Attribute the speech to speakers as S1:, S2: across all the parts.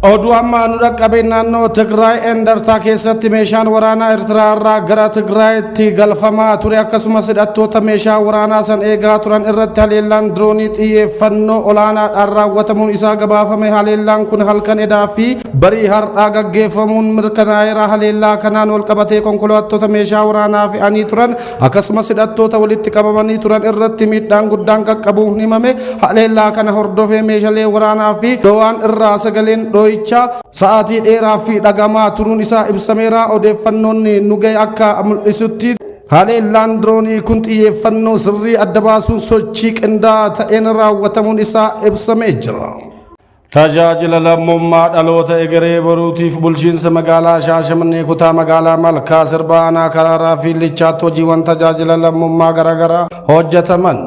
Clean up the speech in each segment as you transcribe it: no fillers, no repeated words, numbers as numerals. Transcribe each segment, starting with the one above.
S1: Oduu ammaa nu dhaqqabeen naannoo Tigraay Endartaa keessatti meeshaan waraanaa Eertiraa irraa gara Tigraayitti galfamaa ture, akkasumas hidhattoota meeshaa waraanaa san eegaa turan irratti haleellaan diroonii xiyyeeffannoo olaanaadhaan raawwatamuun isaa gabaafame. Haleellaan kun halkan edaa fi barii har'aa gaggeeffamuun mirkanaa'eera. Haleellaa kanaan walqabatee konkolaattota meeshaa waraanaa fe'anii turan, akkasumas hidhattoota walitti qabamanii turan irratti miidhaan guddaan qaqqabuun himame. Haleellaa kana hordofee meeshaalee waraanaa fi dhoo'aan irraa sagaleen dhoo'ichaa sa'aatii dheeraa fi dhagamaa turuun isaa ibsameera. Odeeffannoon nu ga'e akka mul'isutti, haleellaan diroonii kun xiyyeeffannoo sirrii adda baasuun sochii qindaa'aa ta'een raawwatamuun isaa ibsamee jira. Tajaajila lammummaa dhaloota egeree boruutiif bulchiinsa magaalaa Shaashamannee kutaa magaalaa Malkaa Sirbaa aanaa Karaaraa fi Lichaatti hojiiwwan tajaajila lammummaa garaagaraa hojjetaman.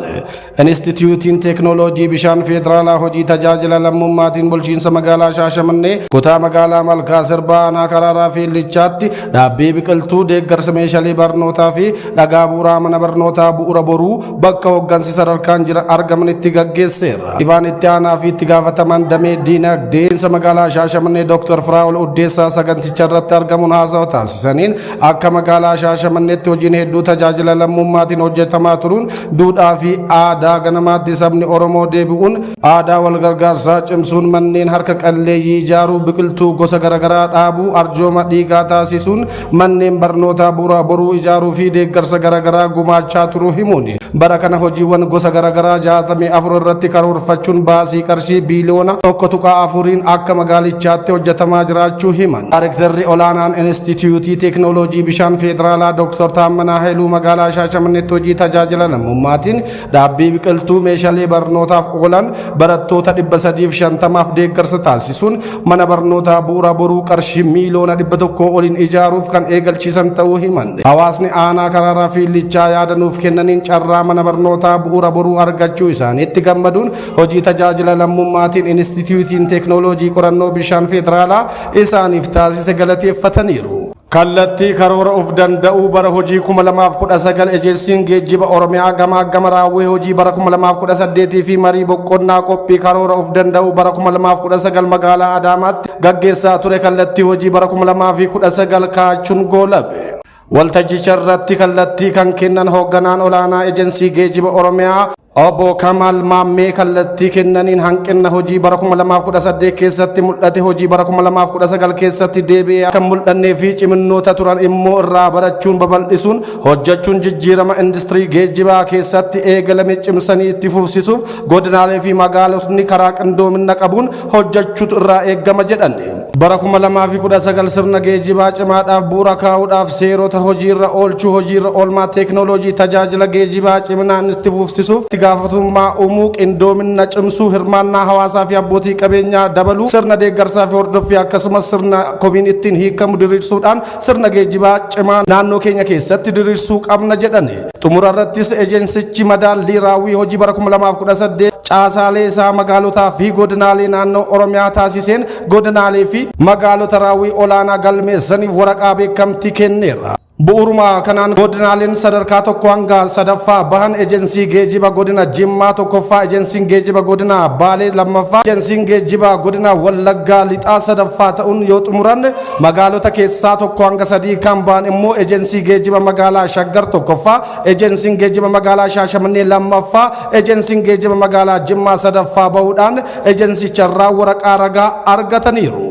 S1: Inistituutiin Teeknooloojii Bishaan Federaalaa hojii tajaajila lammummaatiin bulchiinsa magaalaa Shaashamannee kutaa magaalaa Malkaa Sirbaa aanaa Karaaraa fi Lichaatti dhaabbii biqiltuu, deeggarsa meeshaalee barnootaa fi dhagaa bu'uuraa mana barnootaa Bu'uura Boruu bakka hooggansi sadarkaan jira argamanitti gaggeesseera. Dhibaan itti aanaa fi itti gaafataman damee diinagdee magaalaa Shaashamannee Dr. Firaa'ol Uddeessaa saganticha irratti argamuun haasawa taasisaniin, akka magaalaa Shaashamanneetti hojiin hedduu tajaajila lammummaatiin hojjetamaa turuun duudhaa fi aadaa ganamaatti sabni Oromoo deebi'uun aadaa wal gargaarsaa cimsuun, manneen harka qalleeyyii ijaaruu, biqiltuu gosa garaagaraa dhaabuu, arjooma dhiigaa taasisuun, manneen barnootaa Bu'uura Boruu ijaaruu fi deeggarsa garaagaraa gumaachaa turuu himuun, bara kana hojiiwwan gosa garaagaraa 64 irratti karoorfachuun baasii qarshii biiliyoona 1.4n akka magaalichaatti hojjetamaa jiraachuu himan. Daarektarri olaanaan Inistituutii Teeknooloojii Bishaan Federaalaa Dr. Taammanaa Hailuu magaalaa Shaashamanneetti hojii tajaajila lammummaatiin dhaabbii biqiltuu, meeshaalee barnootaaf oolan barattoota 350f deeggarsa taasisuun mana barnootaa Bu'uura Boruu qarshii miiliyoona 100 oliin ijaaruuf kan eegalchiisan ta'uu himan. Hawaasni aanaa Karaaraa fi Lichaa yaada nuuf kennaniin carraa mana barnootaa Bu'uura Boruu argachuu isaaniitti gammaduun hojii tajaajila lammummaatiin Inistituutiin Teeknooloojii Qorannoo Bishaan Federaalaa isaaniif taasise galateeffataniiru. Kallattii karoora of danda'uu bara hojii 2019, Ejensiin Geejjiba Oromiyaa gamaa gama raawwii hojii bara 2018 fi marii boqonnaa qophii karoora of danda'uu bara 2019 magaalaa Adaamaatti gaggeessaa ture kallattii hojii bara 2019 kaa'achuun goolabe. Waltajjicha irratti kallattii kan kennan hoogganaan olaanaa Ejensii Geejjiba Oromiyaa Obbo Kamal Maammee kallattii kennaniin, hanqina hojii bara 2018 keessatti mul'ate hojii bara 2019 keessatti deebi'ee akka mul'annee fi ciminnoota turan immoo irraa barachuun babal'isuun hojjechuun jijjiirama industirii geejjibaa keessatti eegalame cimsanii itti fufsiisuuf godinaalee fi magaalotni karaa qindoomina qabuun hojjechuutu irraa eeggama jedhan. Bara 2019 sirna geejjibaa cimaadhaaf bu'uura kaa'uudhaaf seerota hojiirra oolchuu, hojiirra oolmaa teeknooloojii tajaajila geejjibaa ciminaan itti fufsiisuuf itti gaafatamummaa uumuu, qindoomina cimsuu, hirmaannaa hawaasaa fi abbootii qabeenyaa dabaluu, sirna deeggarsaa fi hordoffii, akkasumas sirna komiin ittiin hiikamu diriirsuudhaan sirna geejjibaa cimaa naannoo keenya keessatti diriirsuu qabna jedhan. Xumura irrattis ejensichi madaallii raawwii hojii bara 2018 caasaalee isaa magaalotaa fi godinaalee naannoo Oromiyaa taasiseen godinaalee fi magaalota raawwii olaanaa galmeessaniif waraqaa beekamtii kenneera. Bu'uuruma kanaan godinaaleen sadarkaa tokko hanga sadaffaa bahan Ejensii Geejiba Godina Jimmaa tokkoffaa, Ejensiin Geejiba Godina Baalee lammaffaa, Ejensiin Geejiba Godina Wallaggaa Lixaa sadaffaa ta'uun yoo xumuran, magaalota keessaa tokko hanga sadii kan ba'an immoo Ejensii Geejiba Magaalaa Shaggar tokkoffaa, Ejensiin Geejiba Magaalaa Shaashamannee lammaffaa, Ejensiin Geejiba Magaalaa Jimmaa sadaffaa bahuudhaan ejensicharraa waraqaa ragaa argataniiru.